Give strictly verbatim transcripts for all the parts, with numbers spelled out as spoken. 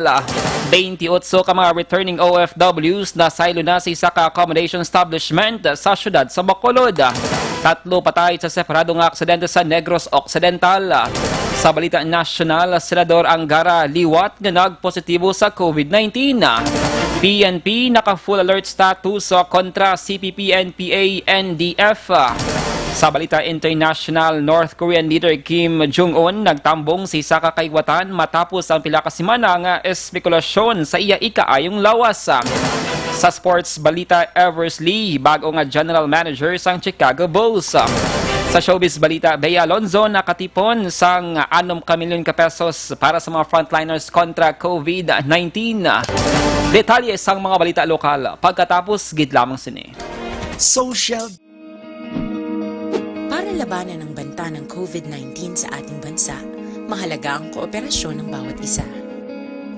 Twenty-eight ka mga returning O F Ws nasaylo na sa isa ka accommodation establishment sa siyudad sa Bacolod. Tatlo patay sa separado nga aksidente sa Negros Occidental. Sa balita nasyonal, Senador Angara liwat nga nagpositibo sa COVID nineteen. P N P naka-full alert status kontra C P P, N P A, N D F. Sa balita international, North Korean leader Kim Jong-un nagtambong sa isa ka kaliwatan matapos ang pila ka semana nga espekulasyon sa iya ikaayong lawas. Sa sports balita, Eversley, bago nga general manager sang Chicago Bulls. Sa showbiz balita, Bea Alonzo nakatipon sang anom ka milyon ka pesos para sa mga frontliners kontra COVID nineteen. Detalye sang mga balita lokal pagkatapos gid lamang sini. Social. Para labanan ang banta ng COVID nineteen sa ating bansa, mahalaga ang kooperasyon ng bawat isa.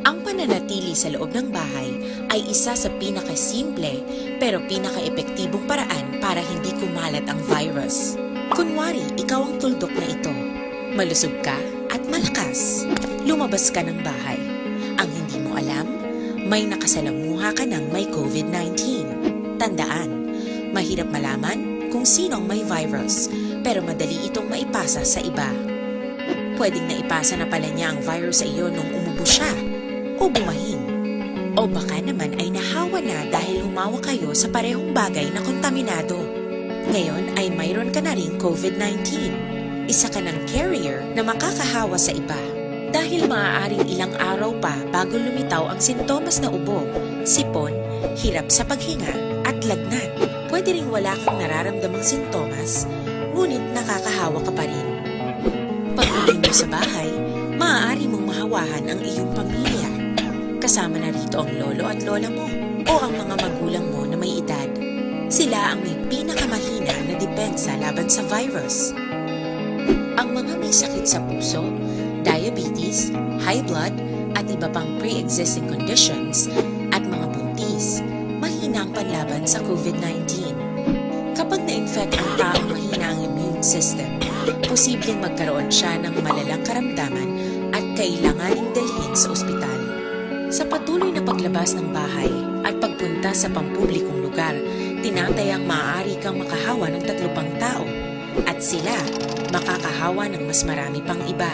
Ang pananatili sa loob ng bahay ay isa sa pinakasimple pero pinakaepektibong paraan para hindi kumalat ang virus. Kunwari, ikaw ang tuldok na ito. Malusog ka at malakas. Lumabas ka ng bahay. Ang hindi mo alam, may nakasalamuha ka ng may COVID nineteen. Tandaan, mahirap malaman kung sino ang may virus, pero madali itong maipasa sa iba. Pwedeng naipasa na pala niya ang virus sa iyo nung umubo siya, o bumahin. O baka naman ay nahawa na dahil humawak kayo sa parehong bagay na kontaminado. Ngayon ay mayroon ka na ring COVID nineteen. Isa ka ng carrier na makakahawa sa iba. Dahil maaaring ilang araw pa bago lumitaw ang sintomas na ubo, sipon, hirap sa paghinga, at lagnat. Pwede ring wala kang nararamdamang sintomas, ngunit nakakahawa ka pa rin. Pag-uwi mo sa bahay, maaari mong mahawahan ang iyong pamilya. Kasama na rito ang lolo at lola mo o ang mga magulang mo na may edad. Sila ang may pinakamahina na depensa laban sa virus. Ang mga may sakit sa puso, diabetes, high blood, at iba pang pre-existing conditions, at mga buntis, mahina ang panlaban sa COVID nineteen. Kapag na-infect ang taong mahina ang immune system, posibleng magkaroon siya ng malalang karamdaman at kailanganing dalhin sa ospital. Sa patuloy na paglabas ng bahay at pagpunta sa pampublikong lugar, tinatayang maaari kang makahawa ng tatlo pang tao at sila makakahawa ng mas marami pang iba.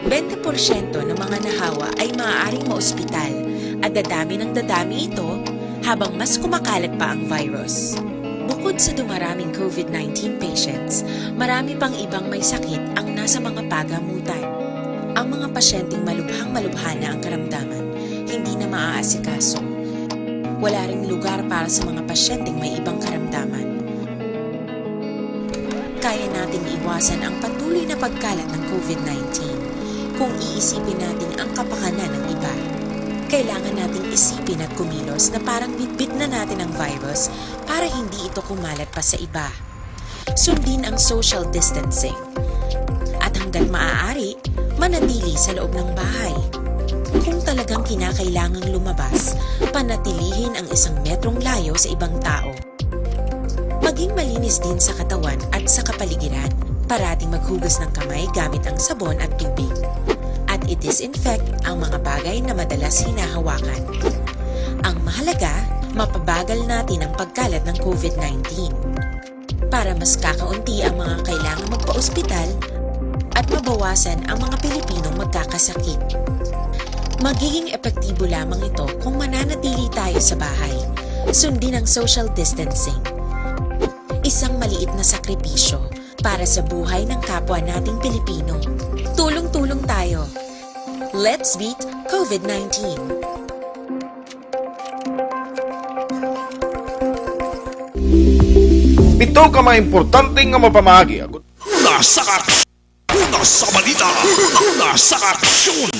Bente porsyento ng mga nahawa ay maaaring maospital at dadami ng dadami ito habang mas kumakalat pa ang virus. Bukod sa dumaraming COVID nineteen patients, marami pang ibang may sakit ang nasa mga pagamutan. Ang mga pasyenteng malubhang-malubha na ang karamdaman, hindi na maaasikaso. Wala ring lugar para sa mga pasyenteng may ibang karamdaman. Kaya nating iwasan ang patuloy na pagkalat ng COVID nineteen kung iisipin natin ang kapakanan ng iba. Kailangan nating isipin at kumilos na parang bitbit na natin ang virus para hindi ito kumalat pa sa iba. Sundin ang social distancing. At hanggat maaari, manatili sa loob ng bahay. Kung talagang kinakailangang lumabas, panatilihin ang isang metrong layo sa ibang tao. Maging malinis din sa katawan at sa kapaligiran. Parating maghugas ng kamay gamit ang sabon at tubig. At i-disinfect ang mga bagay na madalas hinahawakan. Ang mahalaga, mapabagal natin ang pagkalat ng COVID nineteen. Para mas kakaunti ang mga kailangang magpa-ospital at mabawasan ang mga Pilipinong magkakasakit. Magiging epektibo lamang ito kung mananatili tayo sa bahay. Sundin ang social distancing. Isang maliit na sakripisyo para sa buhay ng kapwa nating Pilipino. Tulong-tulong tayo. Let's beat COVID nineteen. Pito ka mga importante nga mapamahagi. Una sa ak-, una sa balita, una sa aksyon.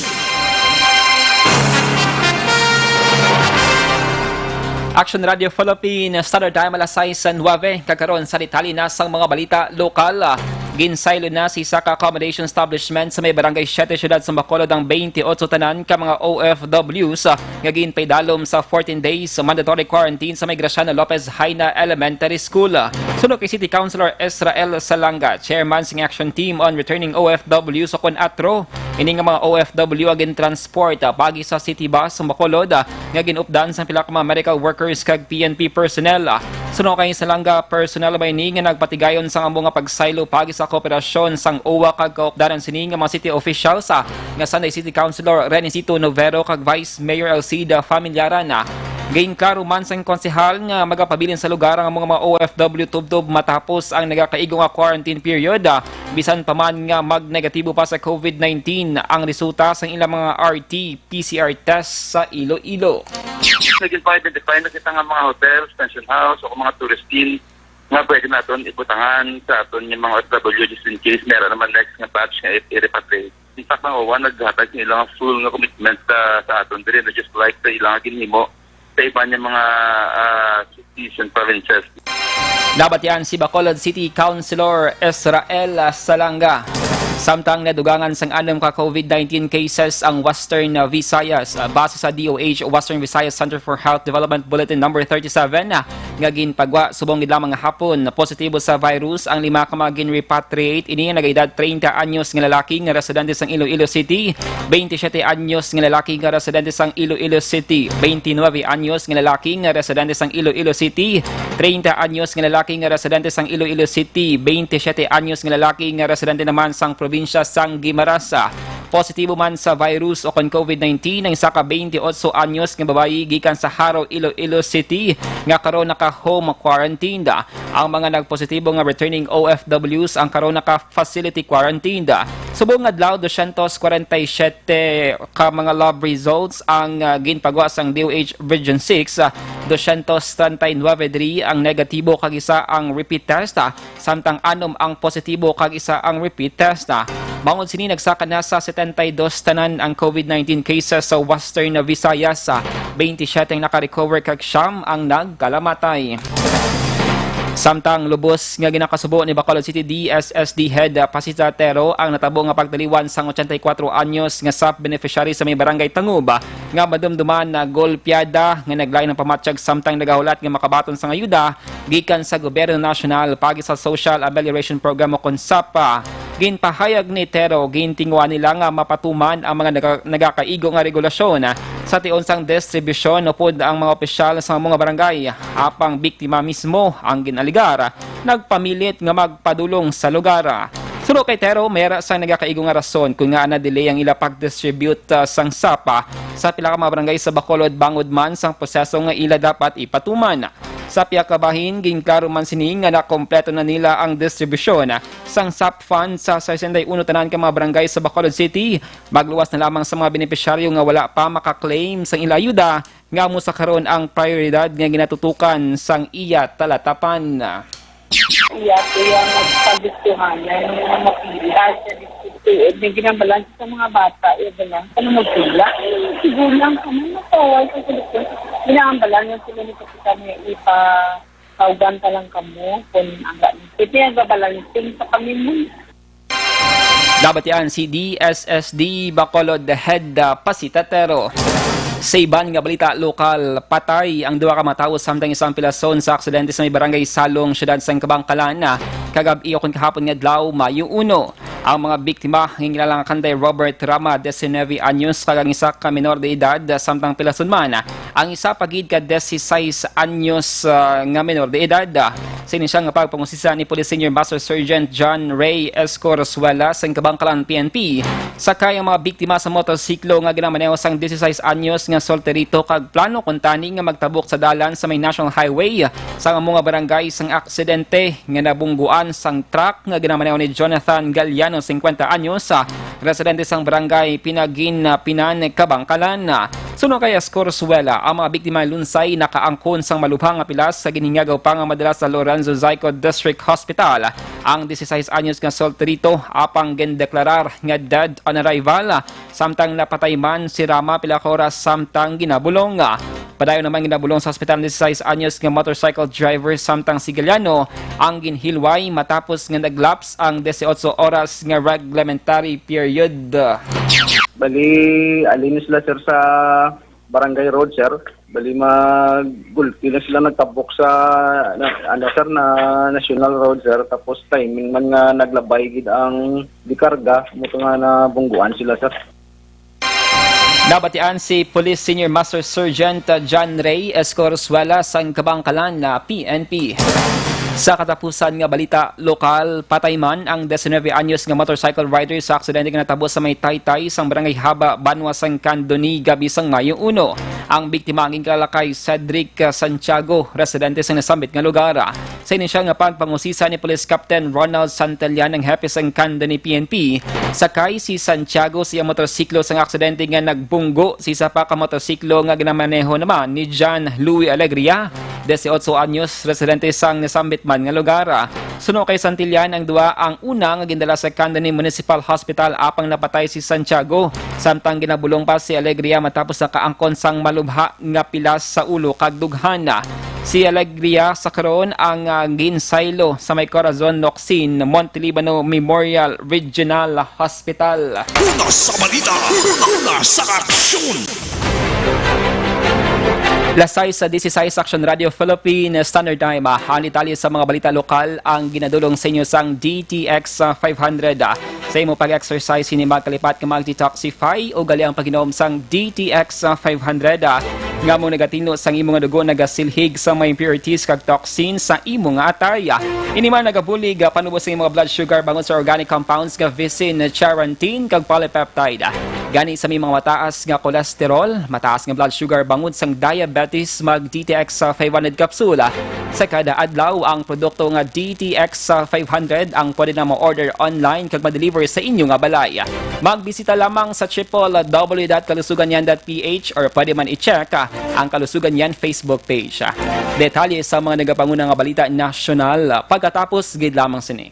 Action Radio Philippines, Standard Time, alas sais nuwebe. Kag karon sa detalye na sang mga balita lokal. Ginsaylo na sa isa ka accommodation establishment sa may Barangay Siete, Siyudad sa Bacolod, ang twenty-eight tanan ka mga O F Ws, ah, nga ginpaidalom sa fourteen days mandatory quarantine sa may Graciano Lopez Jaena Elementary School. Suno kay City Councilor Israel Salanga, chairman sang Action Team on Returning O F Ws o kon atro, ini nga mga O F W ang gintransport, ah, paagi sa city bus sa Bacolod, ah, nga ginupdan sang pila ka mga medical workers kag P N P personnel. Suno kay Salanga, personal man ini nga nagpatigayon sang amo nga pagsaylo paagi sa kooperasyon sang O W A kag kaupdanan sini nga mga city officials, ah, nga sanday City Councilor Renicito Novero kag Vice Mayor Alcida Familiaran. Ginklaro man sang konsehal nga magapabilin sa lugar ang mga, mga O F W tubtob matapos ang nagakaigo nga quarantine period, ah, bisan pa man nga magnegatibo pa sa COVID nineteen ang resulta sang ilang mga R T P C R test sa Iloilo. Naging pa-identify na kita nga mga hotels, pension house, o mga tourist inn nga pwede naton ibutangan sa aton yung mga O F W just in case meron naman next nga batch nga i- i-repatriate. In fact, ang O W A naghatag ng ilang full nga commitment sa, sa aton diri, na just like sa ilang ginhimo sa iban nga mga, ah, cities and provinces. Nabatian si Bacolod City Councilor Israel Salanga. Samtang nadugangan sang anom ka COVID nineteen cases ang Western Visayas, ah, base sa D O H Western Visayas Center for Health Development Bulletin Number thirty-seven, ah, nga ginpagwa subong gid lamang nga hapon, positibo sa virus ang lima ka mga ginrepatriate. Ini nga nagaedad treinta anyos nga lalaki nga residente sang Iloilo City, twenty-siete anyos nga lalaki nga residente sang Iloilo City, twenty-nueve anyos nga lalaki nga residente sang Iloilo City, treinta anyos nga lalaki nga residente sang Iloilo City, twenty-siete anyos nga lalaki nga residente naman sang probinsya sang Guimaras. Positibo man sa virus o kon COVID nineteen ang isa ka twenty-eight anyos nga babayi gikan sa Jaro, Iloilo City, nga karon naka-home quarantine. Ang mga nagpositibo nga returning O F Ws ang karon naka-facility quarantine. Subong adlaw, dosyentos kwarenta y siyete ka mga lab results ang, ah, ginpagwa sang D O H Region six, ah, dosyentos treinta y nueve diri ang negatibo kag isa ang repeat test, ah, samtang anom ang positibo kag isa ang repeat test, ah. Bangod sini, nagsaka na sa setenta y dos tanan ang COVID nineteen cases sa Western Visayas, ah. Twenty-siete ang nakarecover kag siyam ang nagkalamatay. Samtang lubos nga ginakasubo ni Bacolod City D S S D Head, ah, Pasita Tero ang natabo nga pagtaliwan sang ochenta y kuwatro anyos nga SAP beneficiary sa may Barangay Tangub, ah, nga madumduman na golpeada nga naglain ang pamatyag samtang nagahulat nga makabaton sang ayuda gikan sa Gobyerno Nasyonal paagi sa Social Amelioration Program o kon SAP. Ginpahayag ni Tero, gintinguha nila nga mapatuman ang mga naga-, nagakaigo nga regulasyon sa tion sang distribusyon upod ang mga opisyal sa mga barangay. Apang biktima mismo ang ginaligar nagpamilit nga magpadulong sa lugar. Suno kay Tero, may ara sang nagakaigo nga rason kung ngaa na-delay ang ila pag-distribute, ah, sang SAP, ah, sa pila ka mga barangay sa Bacolod bangod man sang proseso nga ila dapat ipatuman. Sa pihak ka bahin, ginklaro man sini nga nakompleto na nila ang distribusyon sang SAP fund sa sesenta y uno tanan ka mga barangay sa Bacolod City. Magluwas na lamang sa mga benepisyaryo nga wala pa maka-claim sang ila ayuda, nga amo sa karon ang prioridad nga ginatutukan sang iya talatapan. Iya, iya, magpagustuhan na yung mga mapili. Dahil sa district, eh, may ginambalan sa mga bata, eh, ba lang? Ano magpila? Siguro lang kami, matawal sa seleksyon. Ginambalan yung sila ni Kapitan nga ipakauban pa lang kamo kung ang gani. Ito yung babalancing sa kami mo. Nabatian si D S S D Bacolod Head, ah, Pasitatero. Sa iban nga balita lokal, patay ang duha ka mga tawo samtang isa ang pilason sa aksidente sa may barangay Salong, siyudad sang Kabankalan, ah, kagab-i o kon kahapon nga adlaw, Mayo uno. Ang mga biktima, nga ginilala nga kanday Robert Rama, diecinueve anyos, kag ang isa ka menor de edad, ah, samtang pilason man, ah, ang isa pa gid ka dieciséis anyos, ah, nga menor de edad. Sa inisyal nga pagpangusisa ni Police Senior Master Sergeant John Ray Escorzuela sang Kabankalan P N P, sakay ang mga biktima sa motorsiklo nga ginamaneho sang dieciséis anyos nga solterito kag plano kuntani nga magtabok sa dalan sa may National Highway sa amo nga barangay sang aksidente nga nabungguan sang truck nga ginamaneho ni Jonathan Galiano, singkwenta anyos, ah, residente sang barangay Pinaginpinan, Kabankalan. Suno kay Escorzuela, ang mga biktima lunsay nakaangkon sang malubhang nga pilas sa ginhingagaw pa nga madala sa Lorenzo Zyco District Hospital. Ang dieciséis anyos nga solterito apang gindeklarar nga dead on arrival, samtang napatay man si Rama pila ka oras samtang ginabulong. Padayon naman ginabulong sa ospital ang disisais anyos nga motorcycle driver, samtang si Galiano ang ginhilway matapos nga naglaps ang disiotso oras nga reglementary period. Bali, alin sila, sir, sa Barangay Road, sir. Bali, mag-, gulpi na sila nagtabok sa, na, ano, sir, na National Road, sir. Tapos timing man nga naglabay gid ang dikarga, mo to nga nabungguan sila, sir. Nabatian si Police Senior Master Sergeant John Ray Escorzuela sang Kabangkalan na P N P. Sa katapusan nga balita lokal, patay man ang diecinuebe anyos nga motorcycle rider sa aksidente nga natabo sa may Taytay sang Barangay Haba, Banwa sang Candoni, gab-i sang Mayo uno. Ang biktima ang ginkalakay Cedric Santiago, residente sa nasambit nga lugar. Sa inisyal nga pagpangusisa ni Police Captain Ronald Santillan, ang hepe sang Candoni P N P, sakay si Santiago sa iyang motorsiklo sang aksidente nga nagbunggo sa isa pa ka motorsiklo nga ginamaneho naman ni John Louis Alegria, disiotso anyos, residente sang nasambit man nga lugar. Suno kay Santillan, ang duha ang una nga gindala sa Candoni Municipal Hospital apang napatay si Santiago, samtang ginabulong pa si Alegria matapos nakaangkon sang malubha nga pilas sa ulo kag dughan. Si Alegria sa karon ang, ah, ginsaylo sa may Corazon Locsin Montelibano Memorial Regional Hospital. Una sa balita, una sa aksyon. Las sais sa disisais, Action Radio Philippine Standard Time. Ah, ang detalye sa mga balita lokal ang ginadulong sa inyo sang D T X five hundred. Sa imo pag-exercise, hini magkalipat nga mag-detoxify o gali ang pag-inom sang D T X five hundred, ah, nga mo nagatino sang imo nga dugo nagasilhig sa mga impurities kag toxins sa imo nga atay. Ini man nagabulig, ah, panubo sa imo nga blood sugar bangod sa organic compounds nga vicin, charantin, kag polypeptide. Gani sa may mga mataas nga cholesterol, mataas nga blood sugar bangod sang diabetes, mag D T X five hundred capsule sa kada adlaw. Ang produkto nga D T X five hundred ang pwede na ma-order online kag ma-deliver sa inyo nga balay. Magbisita lamang sa triple W dot kalusugan yan dot P H or pwede man i-check ang Kalusugan Yan Facebook page. Detalye sa mga nagapanguna nga balita nasyonal pagkatapos gid lamang sini.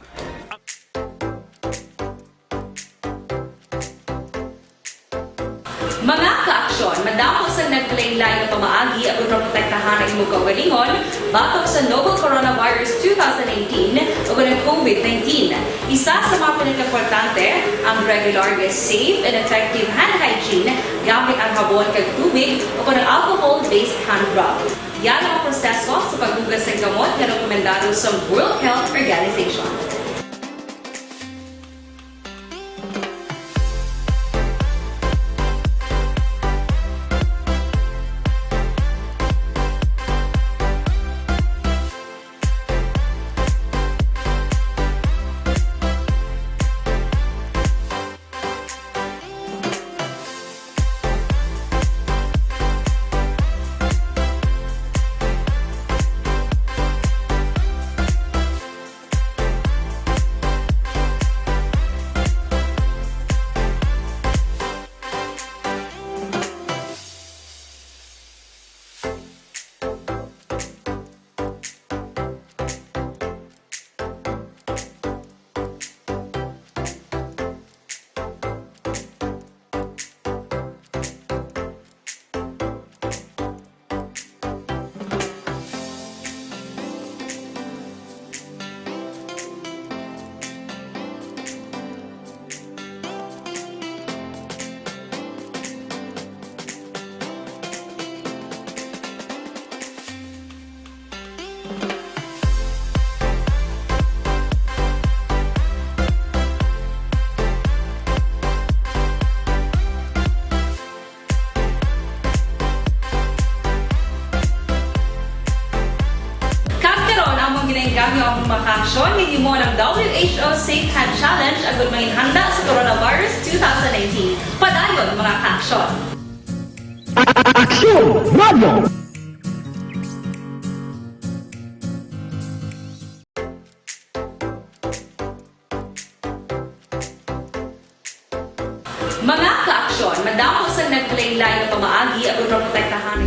Mga kaaksyon, madamo sang nagkalainlain nga pamaagi aron maprotektahan ang imo kaugalingon batok sa novel coronavirus two thousand nineteen o ang COVID nineteen. Isa sa mga pinakaimportante ang regular nga safe and effective hand hygiene gamit ang habon kag tubig o ang alcohol-based hand rub. Yara ang proseso sa paghugas sang kamot nga rekomendado sa World Health Organization. Kag karon, among ginaengganyo ang mga kaaksyon nga himo ng W H O Safe Hand Challenge agud manginhanda sa coronavirus two thousand nineteen. Padayon, mga kaaksyon. Aksyon Radio! Mga kaaksyon, madamo sang nagkalainlain nga pamaagi aron maprotektahan.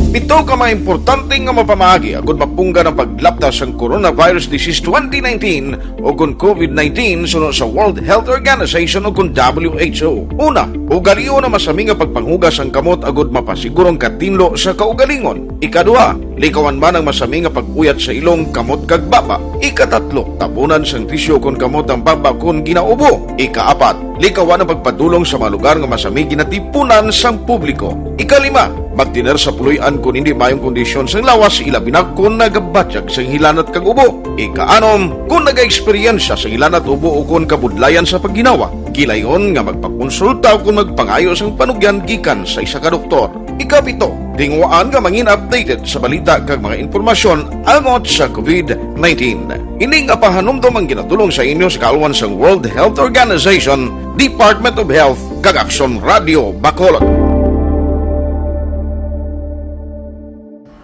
Pito ka mga importante nga mapamaagi agud mapunggan ang paglapta sang coronavirus disease twenty nineteen o kon COVID nineteen suno sa World Health Organization o kon W H O. Una, ugalion ang masami nga pagpanghugas sang kamot agud mapasiguro ang katinlo sa kaugalingon. Ikaduha, likawan man ang masami nga pag-uyat sa ilong, kamot kag baba. Ikatatlo, tabunan sang tisyu kon kamot ang baba kon ginaubo. Ikaapat, likawan ang pagpadulong sa mga lugar nga masami ginatipunan sang publiko. Ikalima, magtener sa puloy-an kon hindi maayong kondisyon sang lawas, ilabi na kon nagabatyag sang hilanat kag ubo. Ikaanom, kon nagaeksperyensya sang hilanat, ubo o kon kabudlayan sa pagginawa, gilayon nga magpakonsulta o kon magpangayo sang panugyan gikan sa isa ka doktor. Ikapito, tinguhaan nga mangin updated sa balita kag mga impormasyon angot sa COVID nineteen. Ini nga pahanumdom ang ginatulong sa inyo sa kaalwan sang World Health Organization, Department of Health, kag Aksyon Radio Bacolod.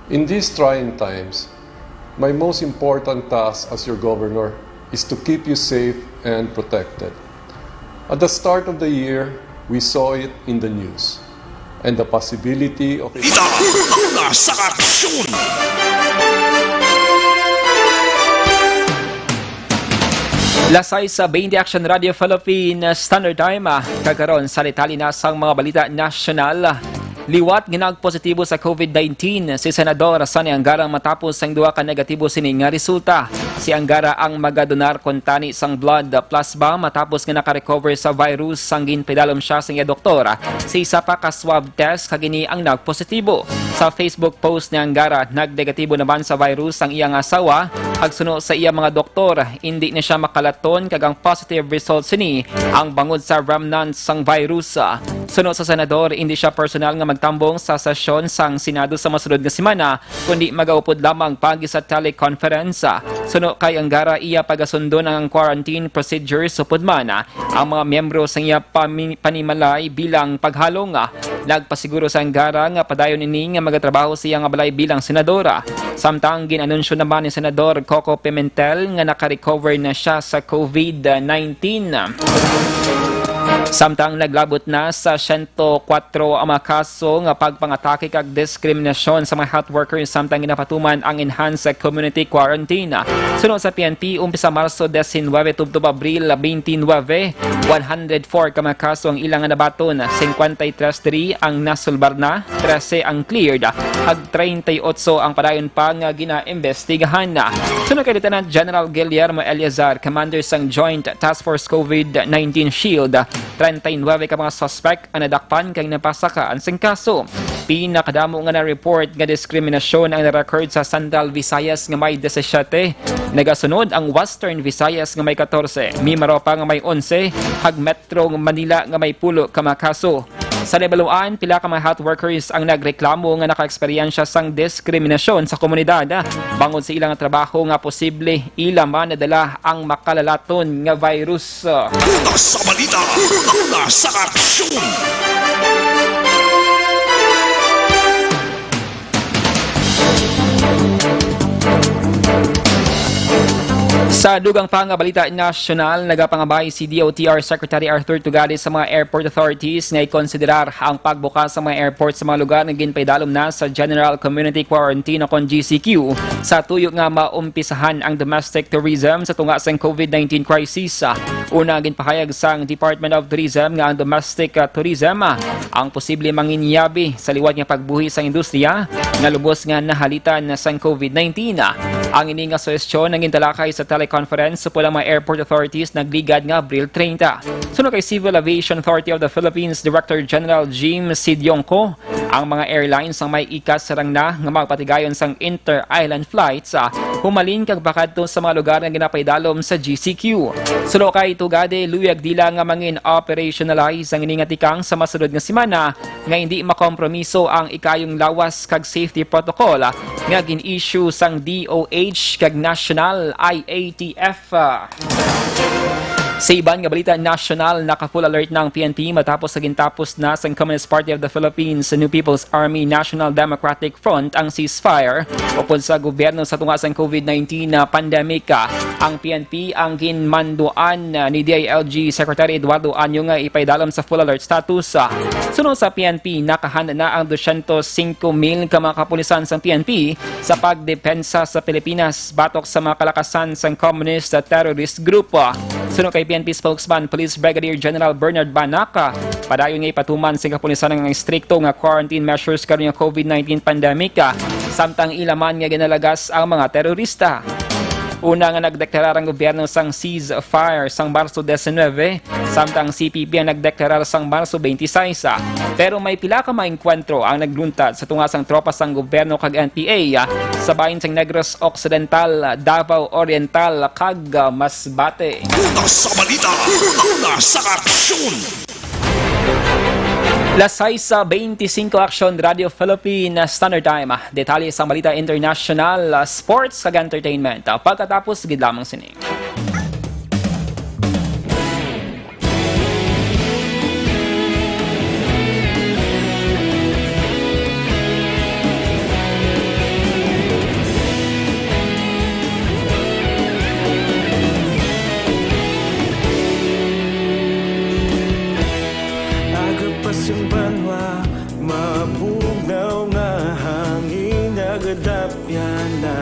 In these trying times, my most important task as your governor is to keep you safe and protected. At the start of the year, we saw it in the news, and the possibility of a Ita, una sa aksyon! Lasay sa twenty Action Radio Philippine Standard Time, ah, kag karon sa detalye na sang mga balita nasyonal. Liwat nga nagpositibo sa COVID nineteen si Senador Sonny Angara matapos sang duha ka negatibo sini nga resulta. Si Angara ang magadonar kuntani sang blood plasma matapos nga nakarecover sa virus sang ginpaidalom siya sang iya doktor. Sa isa pa ka swab test kag ini ang nagpositibo. Sa Facebook post ni Angara, nagnegatibo naman sa virus ang iyang asawa. Kag suno sa iya mga doktor, indi na siya makalaton kag ang positive result sini ang bangod sa remnants sang virus. Suno sa senador, indi siya personal nga magtambong sa sesyon sang Senado sa masunod nga semana, kundi magaupod lamang paagi sa teleconference. Suno kay Angara, iya pagasundon ang quarantine procedures upod man ang mga miyembro sang iya pami- panimalay bilang paghalong. Nagpasiguro si Angara nga padayon ini nga magatrabaho sa iya nga balay bilang senadora. Samtang gin-anunsyo naman ni Senador Coco Pimentel nga naka-recover na siya sa COVID nineteen. Samtang naglabot na sa siyento kwatro ang mga kaso nga pagpangatake kag diskriminasyon sa mga health workers samtang ginapatuman ang enhanced community quarantine. Suno sa P N P, umpisa Marso diecinuebe tubtob Abril twenty-nine, one hundred four ka mga kaso ang ilang nabaton, cincuenta y tres diri ang nasulbar na, trese ang cleared, kag treinta y ocho ang padayon pa nga ginaimbestigahan. Suno kay Lieutenant General Guillermo Eleazar, commander sang Joint Task Force COVID nineteen Shield, treinta y nuebe ka mga suspek ang nadakpan kag napasakaan sing kaso. Pinakadamo nga na-report nga diskriminasyon ang na-record sa Central Visayas nga may disisiete, nagasunod ang Western Visayas nga may katorse, Mimaropa nga may onse, kag Metro Manila nga may pulo ka mga kaso. Sa Libaluan, pila ka mga health workers ang nagreklamo nga nakaeksperyensya sang diskriminasyon sa komunidad bangod sa ilang trabaho nga posible ila man nadala ang makalalaton nga virus. Una sa balita, una sa aksyon. Sa dugang pa nga balita nasyonal, nagapangabay si D O T R Secretary Arthur Tugade sa mga airport authorities nga ikonsiderar ang pagbukas sa mga airport sa mga lugar nga ginpaidalom na sa General Community Quarantine o kon G C Q sa tuyo nga maumpisahan ang domestic tourism sa tunga sang COVID nineteen crisis. Una, ginpahayag sang Department of Tourism nga ang domestic, ah, tourism, ah, ang posible manginyabi sa liwat nga pagbuhi sang industriya nga lubos nga nahalitan sang COVID nineteen. Ang ini nga suhestyon ang gintalakay sa teleconference upod ang mga airport authorities nagligad nga Abril treinta. Suno kay Civil Aviation Authority of the Philippines Director General Jim Sidyongco, ang mga airlines ang may ikasarang na nga magpatigayon sang inter-island flights, ah, humalin kag pakadto sa mga lugar nga ginapaidalom sa G C Q. Suno kay Tugade, luyag dila nga mangin-operationalize ang ini nga tikang sa masunod nga semana nga indi makompromiso ang ikayong lawas kag safety protocol, ah, nga gin-issue sang D O H kag National I A T F. Sa iban nga balita nasyonal, naka-full alert na ang P N P matapos sa gintapos na sang Communist Party of the Philippines, New People's Army, National Democratic Front ang ceasefire upod sa gobyerno sa tunga sang COVID nineteen na pandemic. Ang P N P ang ginmanduan, ah, ni D I L G Secretary Eduardo Año nga ipaidalom sa full alert status. Ah, suno sa P N P, nakahanda na ang dosyentos singko mil ka mga kapulisan sang P N P sa pagdepensa sa Pilipinas batok sa mga kalakasan sang communist terrorist group. Suno kay P N P spokesman Police Brigadier General Bernard Banac, padayon nga ipatuman sa kapulisan ang estrikto nga quarantine measures karon nga COVID nineteen pandemic, samtang ila man nga ginalagas ang mga terorista. Una nga nagdeklarar ang gobyerno sang ceasefire sang Marso diecinuebe, samtang C P P ang nagdeklarar sang Marso twenty-six. Pero may pila ka mga engkwentro ang nagluntad sa tunga sang tropa sang gobyerno kag N P A sa bahin sang Negros Occidental, Davao Oriental, kag, ah, Masbate. Una sa balita, una sa aksyon. Las sais beintisinko, Aksyon Radio Philippine Standard Time. Detalye sang balita international, ah, sports, kag entertainment. Ah, pagkatapos gid lamang sini. Aga pa sing banwa, mabugnaw nga hangin, nagadapyan na.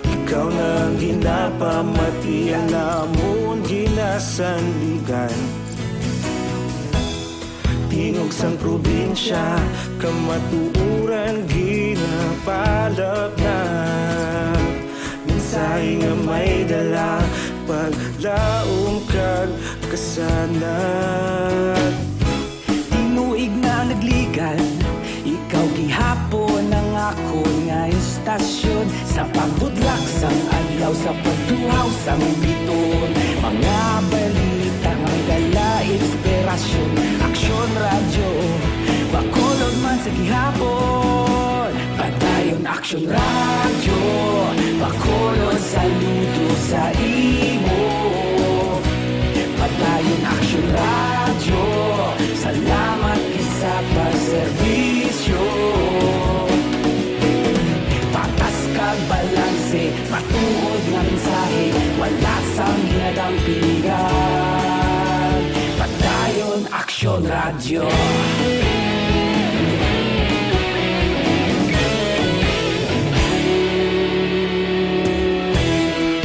Ikaw na ang ginapamatian namon, ginasandigan. Tingog sang probinsya, kamatuoran ginapalapnap. Mensahe nga may dala, paglaom kag kasanag. Tinuig na ang nagligan, ikaw gihapon ang akon nga istasyon. Sa pagbudlak sang adlaw, sa pagtuhaw sang bituon, mga balita nga may dala inspirasyon. Aksyon Radyo Bacolod man sa gihapon. Padayon Aksyon Radyo Bacolod, saludo sa imo. Padayon Aksyon Radyo, salamat gid sa pagserbisyo. Patas kag balanse, matuod nga mensahe, wala sang ginadampingan. Padayon Aksyon Radyo.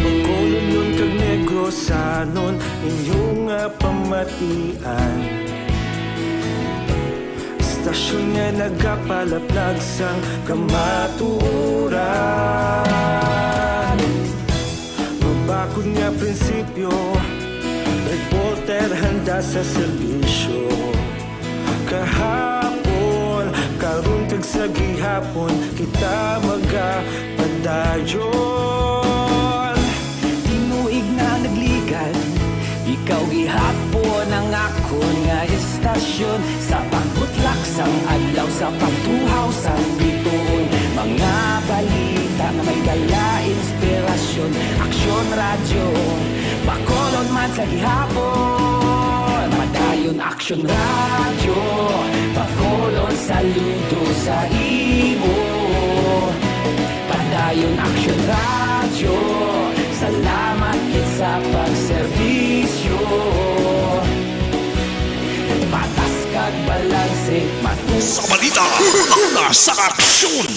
Bacolodnon kag Negrosanon, inyo nga pamatian. Istasyon nga nagapalaplag sang kamatuoran. Mabakod nga prinsipyo, reporter handa sa serbisyo. Kahapon, karon kag sa gihapon, kita magapadayon. Tinuig na nagligan, ikaw gihapon ang akon nga istasyon. Sa pagbutlak sang adlaw, sa pagtuhaw sang bituon, mga balita nga may dala inspirasyon. Aksyon Radyo Bacolod man sa gihapon. Padayon Aksyon Radyo Bacolod, saludo sa imo. Padayon Aksyon Radyo, salamat gid sa pagserbisyo. Patas kag balanse, matuod. Sa balita, una sa aksyon.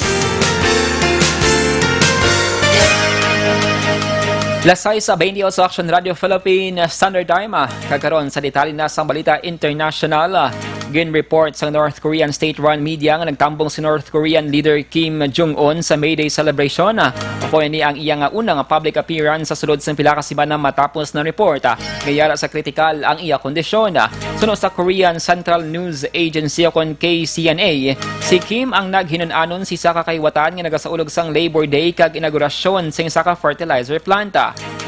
Las sais beintiotso, Aksyon Radio Philippine Standard Time. Ah, kag karon sa detalye na sang balita international. Ah, gin-report sa North Korean state-run media nga nagtambong si North Korean leader Kim Jong-un sa May Day celebration. Ah, amo ini ang iya nga una nga public appearance sa sulod sang pila ka semana matapos na report, ah, nga yara sa kritikal ang iya kondisyon. Ah, suno sa Korean Central News Agency, o kon K C N A, si Kim ang naghinun-anon sa isa ka kahiwatan nga nagasaulog sang Labor Day kag inaugurasyon sing isa ka fertilizer plant.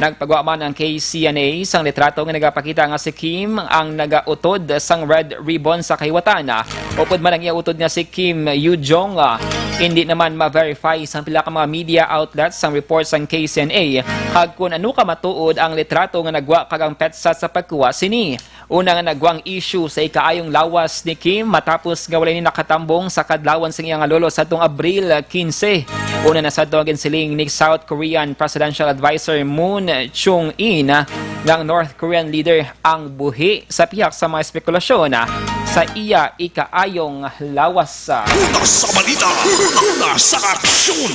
Nagpagwa man ang K C N A sang litrato nga nagapakita nga si Kim ang nagautod sang red ribbon sa kahiwatan. Upod man ang iya utod nga si Kim Yoo Jong, ah, Hindi naman ma-verify sang pila ka mga media outlets ang report sang K C N A kag kun ano ka matuod ang litrato nga nagwa kag ang petsa sa pagkuha sini. Una nga nagwang issue sa ikaayong lawas ni Kim matapos nga wala ini nakatambong sa kadlawon sang iya nga lolo sadtong Abril quince. Una na sadto ang ginsiling ni South Korean Presidential Advisor Moon Chung-in nga ang North Korean leader ang buhi sa pihak sa mga espekulasyon sa iya ikaayong lawas. Una sa balita, una sa aksyon.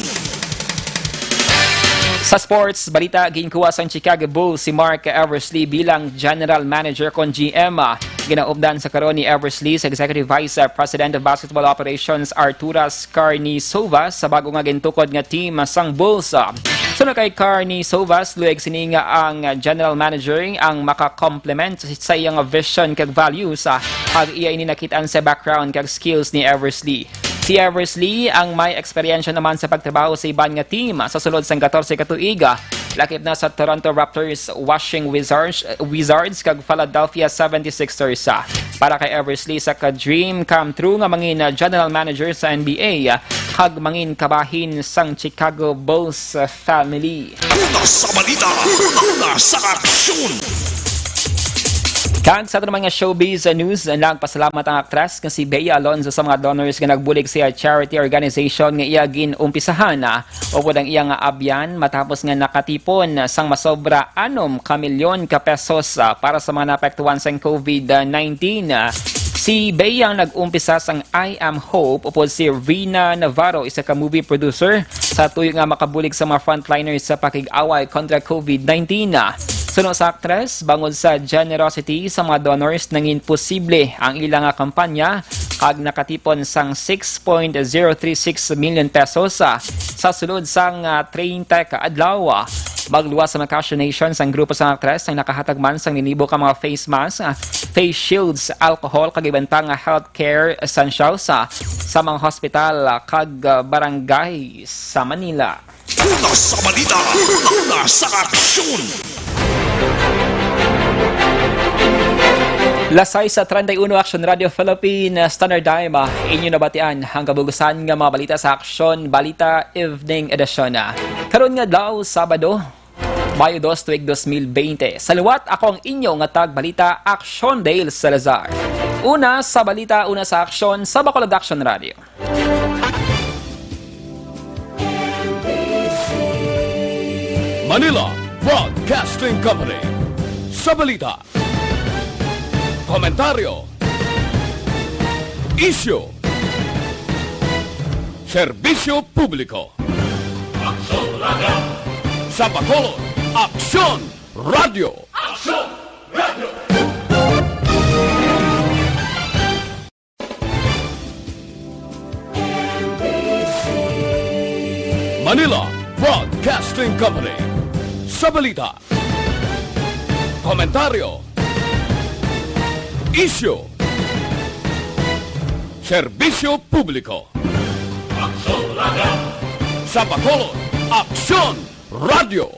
Sa sports balita, ginkuha sang Chicago Bulls si Mark Eversley bilang general manager kon G M. Ginaupdan sa karon ni Eversley sa Executive Vice President of Basketball Operations Arturas Karnisovas sa bago nga gintukod nga team sang Bulls. Suno kay Karnisovas, luwag sini nga ang general manager ang maka-complement sa iyang vision kag values, ah, kag iya ini nakit-an sa background kag skills ni Eversley. Si Eversley ang may eksperyensya naman sa pagtrabaho sa iban nga team sa sulod sang katorse ka tuig, ah, lakip na sa Toronto Raptors, Washington Wizards, Wizards kag Philadelphia seventy-sixers. Para kay Eversley, sa ka-dream come true nga mangin, ah, general manager sa N B A, ah, kag mangin kabahin sang Chicago Bulls, ah, family. Una sa balita, una sa aksyon. Kag sa aton mga showbiz news, nagpasalamat ang aktres nga si Bea Alonzo sa mga donors nga nagbulig sa charity organization nga iya gin-umpisahan, ah, upod ang iya nga abyan matapos nga nakatipon sang masobra anom ka milyon ka pesos, ah, para sa mga naapektuhan sang covid nineteen. Si Bea ang nag-umpisa sang I Am Hope upod si Rina Navarro, isa ka movie producer, sa tuyo nga makabulig sa mga frontliners sa pakig-away kontra covid nineteen. Suno sa aktres, bangod sa generosity sa mga donors, nangin posible ang ila nga kampanya kag nakatipon sang six point zero three six million pesos, ah, sa sulod sang, ah, treinta ka adlaw. Magluwas sa mga cash donations ang grupo sang aktres ang nakahatag man sang linibo ka mga face mask, ah, face shields, alcohol, kag iban pa nga healthcare essentials, ah, sa mga hospital, ah, kag, ah, barangay sa Manila. Una sa balita, una sa aksyon. Las sais treinta y uno, Aksyon Radio Philippine Standard Time. Ah, inyo nabatian ang kabug-usan nga mga balita sa Aksyon Balita Evening Edition. Ah, karon nga adlaw, Sabado, Mayo dos, tuig dos mil bente. Sa liwat, ako ang inyo nga tagbalita, Aksyon Dale Salazar. Una sa balita, una sa aksyon, sa Bacolod Action Radio. Manila Broadcasting Company. Sa balita, komentaryo, isyu, serbisyo publiko. Aksyon Radio. Sa Bacolod, Aksyon Radio. Aksyon Radio. Manila Broadcasting Company. Sa balita, komentaryo, isyu, serbisyo publiko. Aksyon Radio. Sa Bacolod, Aksyon Radio.